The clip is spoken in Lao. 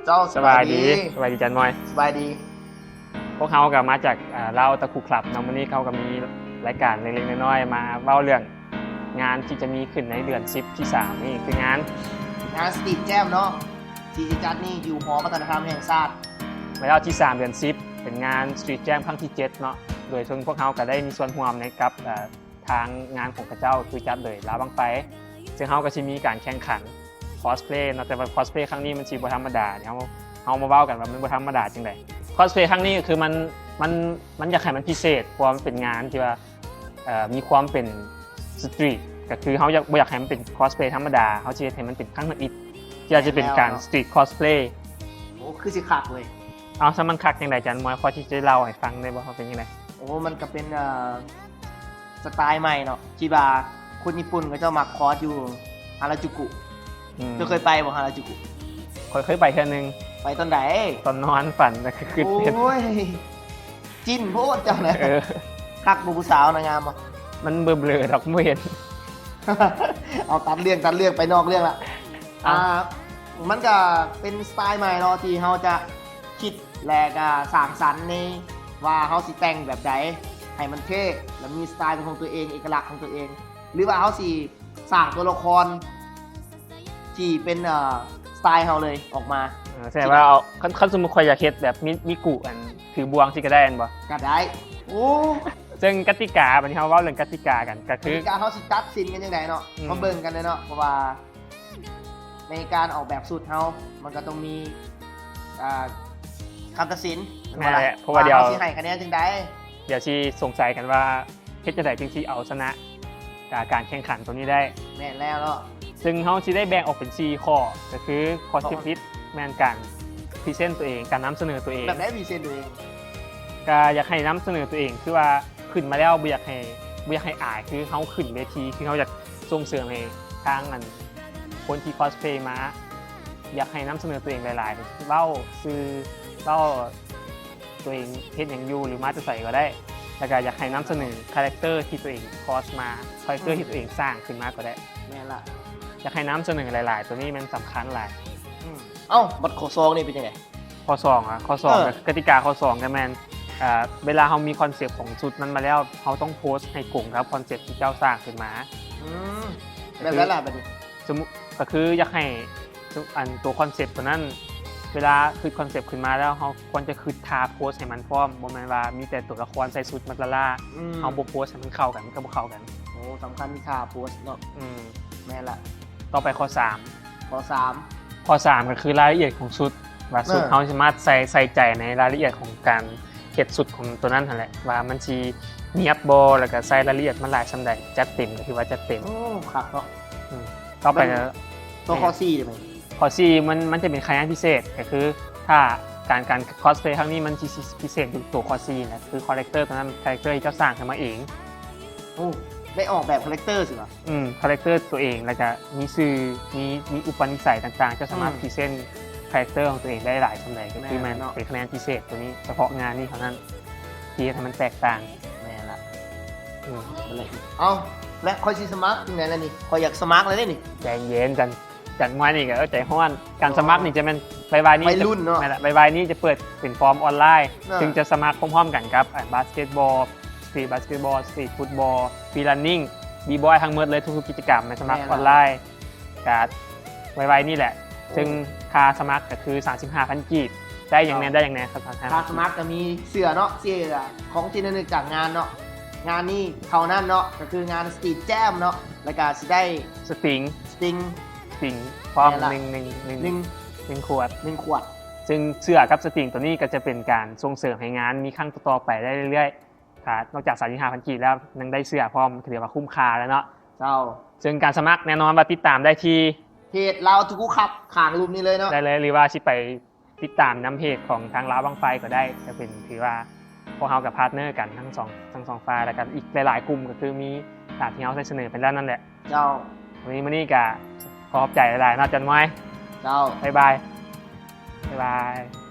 ເຈົ້າ ສະບາຍດີ ສະບາຍດີ ສະບາຍດີຈານມອຍ ສະບາຍດີ. ພວກເຮົາກໍມາຈາກ ເອີ ລາວໂອຕາຄຸຄລັບເນາະ. ມື້ນີ້ເຮົາກໍມີລາຍການເລັກໆນ້ອຍໆ ມາເວົ້າເລື່ອງງານທີ່ຈະມີຂຶ້ນໃນເດືອນສິບທີສາມນີ້ ຄືງານ ງານສະຕຣີດແຈມເນາະ ທີ່ຈະຈັດນີ້ຢູ່ຫໍວັດທະນະທຳແຫ່ງຊາດ ແລ້ວທີສາມເດືອນສິບ ເປັນງານສະຕຣີດແຈມຄັ້ງທີເຈັດເນາະ. ໂດຍເຊິ່ງພວກເຮົາກໍໄດ້ມີສ່ວນຮ່ວມໃນກັບ ເອີ ທາງງານຂອງເຂົາເຈົ້າ ຄືຈັດໂດຍລາວບັ້ງໄຟ ເຊິ່ງເຮົາກໍຊິມີການແຂ່ງຂັນຄອສເພລເນາະ. ແຕ່ວ່າຄອສເພລຄັ້ງນີ້ມັນຊິບໍ່ທຳມະດາ ເຮົາ ເຮົາມາເວົ້າກັນວ່າມັນບໍ່ທຳມະດາຈັ່ງໃດ. ຄອສເພລຄັ້ງນີ້ກໍຄືມັນ ມັນ ມັນຢາກໃຫ້ມັນພິເສດ ເພາະວ່າມັນເປັນງານທີ່ວ່າ ເອີ ມີຄວາມເປັນສະຕຣີດ ກໍຄືເຮົາຢາກ ບໍ່ຢາກໃຫ້ມັນເປັນຄອສເພລທຳມະດາ ເຮົາຊິເຮັດໃຫ້ມັນເປັນຄັ້ງທຳອິດ ທີ່ວ່າຈະເປັນການສະຕຣີດຄອສເພລ. ໂອ້ ຄືຊິຄັກເວີຍ. ເອົາ ຊະມັນຄັກຈັ່ງໃດ ອາຈານມອຍ ພໍທີ່ຈະເລົ່າໃຫ້ຟັງໄດ້ບໍ່ວ່າເປັນຈັ່ງໃດ? ໂອ້ ມັນກໍເປັນ ເອີ ສະຕາຍໃໝ່ເນາະ ທີ່ວ່າຄົນຍີ່ປຸ່ນເຂົາເຈົ້າມັກຄອສຢູ່ຮາລາຈູກຸ. ອືມ ເຈົ້າເຄີຍໄປບໍ່ ຮາລາຈູກຸ? ຂ້ອຍເຄີຍໄປເທື່ອໜຶ່ງ. ໄປຕອນໃດ? ຕອນນອນຝັນ ແລ້ວກໍຄຶດເຫັນ. ໂອ້ຍ ຈິ້ນໂພດເຈົ້ານະ. ເອີ ຄັກບໍ່ ຜູ້ສາວນະ ງາມບໍ່? ມັນເບລີໆດອກ ບໍ່ເຫັນ. ເອົາ ຕັດເລື່ອງ ຕັດເລື່ອງ ໄປນອກເລື່ອງລະ. ເອົ້າ ອ່າ ມັນກະເປັນສະຕາຍໃໝ່ເນາະ ທີ່ເຮົາຈະຄິດ ແລະກະສ້າງສັນໃນວ່າເຮົາຊິແຕ່ງແບບໃດໃຫ້ມັນເທ່ ແລະມີສະຕາຍເປັນຂອງຕົວເອງ ເອກະລັກຂອງຕົວເອງ ຫຼືວ່າເຮົາຊິສ້າງຕົວລະຄອນທີ່ເປັນ ເອີ ສະຕາຍເຮົາເລີຍອອກມາ. ເອີ ແສດງວ່າເອົາ ຄັນ ຄັນສົມມຸດຂ້ອຍຢາກເຮັດແບບມີ ມີກຸ ອັນຖືບ່ວງຊີ້ກໍໄດ້ແມ່ນບໍ່? ກໍໄດ້. ໂອ້ ເຊິ່ງກະຕິກາ ບັດນີ້ເຮົາເວົ້າເລື່ອງກະຕິກາກັນ ກໍຄື ກະຕິກາເຮົາຊິຕັດສິນກັນຈັ່ງໃດເນາະ? ອືມ ມາເບິ່ງກັນເນາະ ເພາະວ່າ ໃນການອອກແບບຊຸດເຮົາ ມັນກໍຕ້ອງມີ ອ່າ ຄຳຕັດສິນ. ແມ່ນແຫຼະ ເພາະວ່າ ວ່າດຽວ ເຮົາຊິໃຫ້ຄະແນນຈັ່ງໃດ ດຽວຊິສົງໄສກັນວ່າເຮັດຈັ່ງໃດຈຶ່ງຊິເອົາຊະນະ ອ່າ ການແຂ່ງຂັນໂຕນີ້ໄດ້. ແມ່ນແລ້ວເນາະ ເຊິ່ງເຮົາຊິໄດ້ແບ່ງອອກເປັນສີ່ຂໍ້ ກໍຄືຂໍ້ທີໜຶ່ງແມ່ນການພຣີເຊັນຕົວເອງ ການນຳສະເໜີຕົວເອງ. ແບບໃດພຣີເຊັນຕົວເອງ? ກໍຢາກໃຫ້ນຳສະເໜີຕົວເອງ ຄືວ່າຂຶ້ນມາແລ້ວບໍ່ຢາກໃຫ້ ບໍ່ຢາກໃຫ້ອາຍ ຄືເຮົາຂຶ້ນເວທີ ຄືເຮົາຢາກສົ່ງເສີມໃຫ້ທາງ ອັນ ຄົນທີ່ຄອສເພລມາ ຢາກໃຫ້ນຳສະເໜີຕົວເອງຫຼາຍໆ ເວົ້າຊື່ ເວົ້າຕົວເອງເຮັດຫຍັງຢູ່ ຫຼືມາແຕ່ໃສກໍໄດ້ ແລ້ວກໍຢາກໃຫ້ນຳສະເໜີຄາແຣັກເຕີທີ່ຕົວເອງຄອສມາ ຄາແຣັກເຕີ ອືມ ທີ່ຕົວເອງສ້າງຂຶ້ນມາກໍໄດ້. ແມ່ນລະ ຢາກໃຫ້ນຳສະເໜີຫຼາຍໆ ຕົວນີ້ແມ່ນສຳຄັນຫຼາຍ. ອືມ ເອົ້າ ບັດຂໍ້ສອງນີ້ເປັນຈັ່ງໃດ? ຂໍ້ສອງອະ ຂໍ້ສອງ ເອີ ກໍຄືກະຕິກາຂໍ້ສອງກໍແມ່ນ ເອີ ເວລາເຮົາມີຄອນເຊັບຂອງຊຸດນັ້ນມາແລ້ວ ເຮົາຕ້ອງໂພສໃຫ້ກົງກັບຄອນເຊັບທີ່ເຈົ້າສ້າງຂຶ້ນມາ. ອືມ ແບບໃດລະບັດນີ້? ສົມມຸດ ກໍຄືຢາກໃຫ້ ອັນ ຕົວຄອນເຊັບຕົວນັ້ນ ເວລາຄິດຄອນເຊັບຂຶ້ນມາແລ້ວ ເຮົາຄວນຈະຄິດທ່າໂພສໃຫ້ມັນພ້ອມ ບໍ່ແມ່ນວ່າມີແຕ່ຕົວລະຄອນໃສ່ຊຸດມາລ້າໆ. ອືມ ເຮົາບໍ່ໂພສໃຫ້ມັນເຂົ້າກັນ ມັນກໍບໍ່ເຂົ້າກັນ. ໂອ້ ສຳຄັນທີ່ທ່າໂພສເນາະ. ອືມ ແມ່ນລະ. ຕໍ່ໄປຂໍ້ສາມ ຂໍ້ສາມ ຂໍ້ສາມກໍຄືລາຍລະອຽດຂອງຊຸດ ວ່າຊຸດ ເອີ ເຮົາສາມາດໃສ່ ໃສ່ໃຈໃນລາຍລະອຽດຂອງການເຮັດຊຸດຂອງຕົວນັ້ນຫັ້ນແຫຼະ ວ່າມັນຊິນຽບບໍ່ ແລ້ວກໍໃສ່ລາຍລະອຽດມັນຫຼາຍສ່ຳໃດ ຈັດເຕັມກໍຖືວ່າຈັດເຕັມ. ໂອ້ ຄັກເນາະ. ອືມ ຕໍ່ໄປ ແລ້ວ ຕໍ່ຂໍ້ສີ່ໄດ້ໄໝ? ຂໍ້ສີ່ມັນ ມັນຈະເປັນຄະແນນພິເສດ ກໍຄືຖ້າການ ການຄອສເພລຄັ້ງນີ້ມັນຊິ ຊິພິເສດຢູ່ຕົວຂໍ້ສີ່ນະ ຄືຄາແຣັກເຕີຕົວນັ້ນ ຄາແຣັກເຕີທີ່ເຈົ້າສ້າງຂຶ້ນມາເອງ. ໂອ້ ໄດ້ອອກແບບຄາແຣັກເຕີຊິຫວາ? ອືມ ຄາແຣັກເຕີຕົວເອງ ແລ້ວກະມີຊື່ ມີ ມີອຸປະນິໄສຕ່າງໆ ເຈົ້າສາມາດ ອືມ ພຣີເຊັນຄາແຣັກເຕີຂອງຕົວເອງໄດ້ຫຼາຍສ່ຳໃດ ກໍຄືແມ່ນ ແມ່ນເນາະ ເປັນຄະແນນພິເສດຕົວນີ້ ສະເພາະງານນີ້ເທົ່ານັ້ນ ທີ່ເຮັດໃຫ້ມັນແຕກຕ່າງ. ແມ່ນລະ. ອືມ ເອົາ ແລະຂ້ອຍຊິສະໝັກຈັ່ງໃດລະນີ້? ຂ້ອຍຢາກສະໝັກລະເດ້ນີ້. ໃຈເຢັນ ຈັນ ຈັນມວຍນີ້ກໍ ເອີ ໃຈຮ້ອນ. ການສະໝັກນີ້ຈະແມ່ນໄວໆນີ້ ໄວລຸ້ນເນາະ. ແມ່ນລະ ໄວໆນີ້ຈະເປີດເປັນຟອມອອນລາຍ ເອີ ເຊິ່ງຈະສະໝັກພ້ອມໆກັນກັບ ອ່າ ບາສເກັດບອລ ສະຕຣີດບາສເກັດບອລ ສະຕຣີດຟຸດບອລ ຟຣີຣັນນິງ ບີບອຍ ທັງໝົດເລີຍ ທຸກໆກິດຈະກຳແມ່ນສະໝັກອອນລາຍ. ກໍໄວໆນີ້ແຫຼະ ເຊິ່ງຄ່າສະໝັກກໍຄືສາມສິບຫ້າພັນກີບ. ໄດ້ຫຍັງແດ່ ໄດ້ຫຍັງແດ່? ຄ່າສະໝັກກໍມີເສື້ອເນາະ ເສື້ອຂອງທີ່ລະນຶກຈາກງານເນາະ ງານນີ້ເທົ່ານັ້ນເນາະ ກໍຄືງານສະຕຣີດແຈມເນາະ ແລ້ວກໍຊິໄດ້ສະຕິງ ສະຕິງ ສະຕິງພ້ອມ ໜຶ່ງ ໜຶ່ງ ໜຶ່ງ ໜຶ່ງຂວດ ໜຶ່ງຂວດ. ເຊິ່ງເສື້ອກັບສະຕິງຕົວນີ້ກໍຈະເປັນການສົ່ງເສີມໃຫ້ງານມີຄັ້ງຕໍ່ໆໄປໄດ້ເລື້ອຍໆ. ຖ້ານອກຈາກສາມສິບຫ້າພັນກີບແລ້ວ ຍັງໄດ້ເສື້ອພ້ອມ ກໍຖືວ່າຄຸ້ມຄ່າແລ້ວເນາະ. ເຈົ້າ ເຊິ່ງການສະໝັກແນ່ນອນວ່າຕິດຕາມໄດ້ທີ່ເພຈລາວໂອຕາຄຸຄລັບ ຂ້າງຮູບນີ້ເລີຍເນາະ. ໄດ້ເລີຍ ຫຼືວ່າຊິໄປຕິດຕາມນຳເພຈຂອງທາງລາວບັ້ງໄຟກໍໄດ້ ກໍເປັນ ຖືວ່າພວກເຮົາກໍພາດເນີກັນທັງສອງ ທັງສອງຝ່າຍ ແລ້ວກໍອີກຫຼາຍໆກຸ່ມ ກໍຄືມີຕາມທີ່ເຮົາໄດ້ສະເໜີໄປແລ້ວນັ້ນແຫຼະ. ເຈົ້າ ມື້ນີ້ ມື້ນີ້ກໍຂໍຂອບໃຈຫຼາຍໆເນາະ ຈັນມວຍ. ເຈົ້າ ບາຍບາຍ ບາຍບາຍ.